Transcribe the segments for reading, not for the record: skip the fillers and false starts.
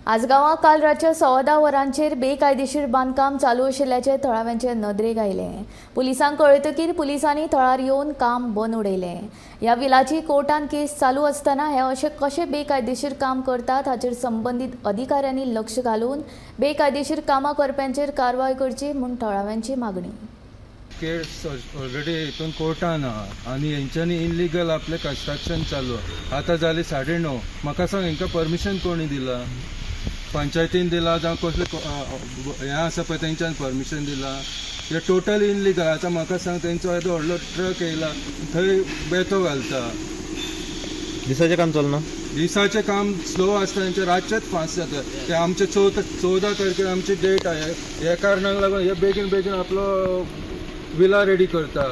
आसगांवां काल रातच्या 10:15 वरांचेर बेकायदेशीर बांदकाम चालू आशिल्ल्याचें थळाव्यांचे नदरेक आयलें. पुलिसांक कळयतकीर पुलिसांनी थळार येवन काम बंद उडयलें. ह्या विलाची कोर्टान केस चालू आसतना हे अशें कशें बेकायदेशीर काम करतात हाचेर संबंदीत अधिकाऱ्यांनी लक्ष घालून बेकायदेशीर कामां करप्यांचेर कारवाय करची म्हूण थळाव्यांची मागणी. केस ऑलरेडी हितून कोर्टान आहा आनी हेंच्यांनी इनलिगल आपलें कन्स्ट्रक्शन चालू आहा. आतां जाली 9:30. म्हाका सांग, हेंकां परमिशन कोणी दिलां? पंचायतीन दिलां जावं कसलें हें आसा पळय, तेंच्यान परमिशन दिलां? हे टोटल इनलिगल. आतां म्हाका सांग, तेंचो येदो व्हडलो ट्रक येयला, थंय बेतो घालता. दिसाचें काम चलना. दिसाचें काम स्लो आसता तेंचें, रातचेंच फास्ट जाता ते. आमचे 14 तारखेर आमची डेट आहे. ह्या कारणाक लागून हे बेगीन बेगीन आपलो विला रेडी करता.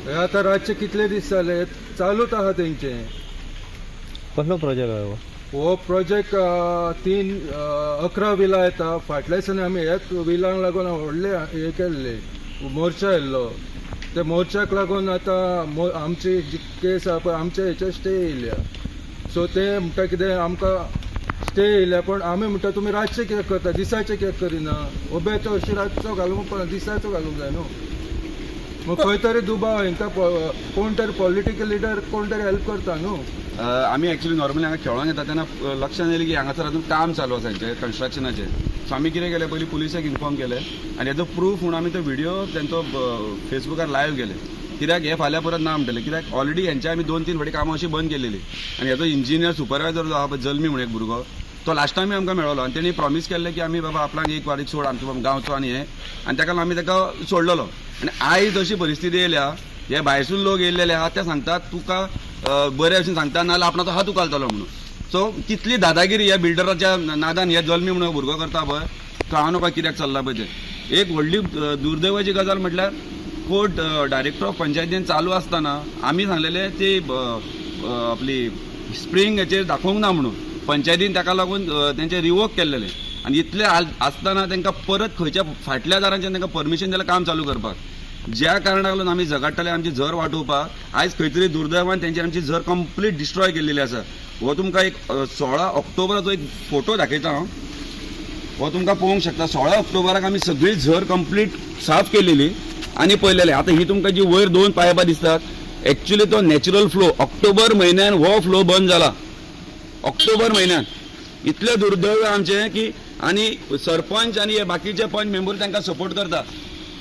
हे आतां रातचे कितले दीस जाले चालूच आहा तेंचें. कसलो प्रोजेक्ट आहे हो? हो प्रोजेक्ट तीन 11 विला येता. फाटल्या दिसांनी आमी ह्याच विलांक लागून व्हडले हे केल्ले, मोर्चा येयल्लो. ते मोर्चाक लागून आतां आमची जी केस आहा पळय, आमच्या हेचेर स्टे येयल्या. सो ते म्हणटा कितें, आमकां स्टे येयल्या, पण आमी म्हणटा तुमी रातचे कित्याक करता, दिसाचे कित्याक करिना? हो बेतो हरशीं रातचो घालूंक पडना, दिसाचो घालूंक जाय न्हू. मग खंय तरी दुबाव हेंकां, कोण तरी पॉलिटिकल लिडर कोण तरी हेल्प करता न्हू. आमी एक्चुली नॉर्मली हांगा खेळोंक येता तेन्ना लक्षांत येयलें की हांगासर अजून काम चालू आसा हेंचें कन्स्ट्रक्शनाचें. सो आमी कितें केलें, पयलीं पुलिसाक इन्फॉर्म केलें आनी हेजो प्रूफ म्हणून आमी तो व्हिडियो तेंचो फेसबुकार लायव्ह केले. कित्याक हे फाल्यां परत ना म्हणटले, कित्याक ऑलरेडी हेंचे आमी दोन तीन फावटी कामां अशीं बंद केलेली. आनी हेजो इंजिनियर सुपरवायजर जो आहा पळय, जल्मी म्हणून एक भुरगो, तो लास्ट टायमूय आमकां मेळ्ळो आनी तेणी प्रॉमीस केल्लें की आमी बाबा आपणाक एक वारीक सोड, आमचो गांवचो आनी हें, आनी ताका लागून आमी ताका सोडलेलो. आनी आयज अशी परिस्थिती येयल्या, हे भायरसून लोक येयल्लेले आहा ते सांगतात तुका बरे भशेन सांगता, नाजाल्यार आपणाचो हात उखालतलो म्हणून. सो कितली दादागिरी ह्या बिल्डराच्या नादान हे जल्मी म्हणून भुरगो करता पळय, कळना नका कित्याक चल्ला पळय तें. एक व्हडली दुर्दैवाची गजाल म्हटल्यार कोर्ट डायरेक्टर ऑफ पंचायतीन चालू आसतना आमी सांगलेले ती आपली स्प्रींग हेचेर दाखोवंक ना म्हणून पंचायतीन ताका लागून तेंचे रिवोक केल्लेले. आनी इतले आसतना तांकां परत खंयच्या फाटल्या दारांच्यान तांकां परमिशन दिलें काम चालू करपाक, ज्या कारणाक लागून आमी झगडटाले आमची झर वाटोवपाक, आयज खंय तरी दुर्दैवान तेंची आमची झर कंप्लीट डिस्ट्रॉय केल्लेली आसा. हो तुमकां एक 16 ऑक्टोबराचो एक फोटो दाखयता हांव. हो तुमकां पळोवंक शकता, 16 ऑक्टोबराक आमी सगळी झर कंप्लीट साफ केलेली आनी पळयलेले. आतां ही तुमकां जी वयर दोन पायपां दिसतात, एक्चुली तो नॅचरल फ्लो. ऑक्टोबर म्हयन्यान हो फ्लो बंद जाला, ऑक्टोबर म्हयन्यान. इतलें दुर्दैव आमचें की आनी सरपंच आनी हे बाकीचे पंच मेंबर तांकां सपोर्ट करता.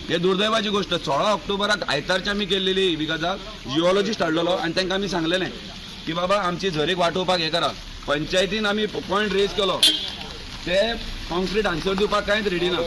हे दुर्दैवाची गोश्ट. 16 ऑक्टोबराक आयतारची आमी केल्लेली ही गजाल. जिओलॉजिस्ट हाडलेलो आनी तांकां आमी सांगलेलें की बाबा आमची झरीक वाटोवपाक हें करा. पंचायतीन आमी पॉयंट रेज केलो, ते कॉन्क्रीट आन्सर दिवपाक कांयच रेडी ना.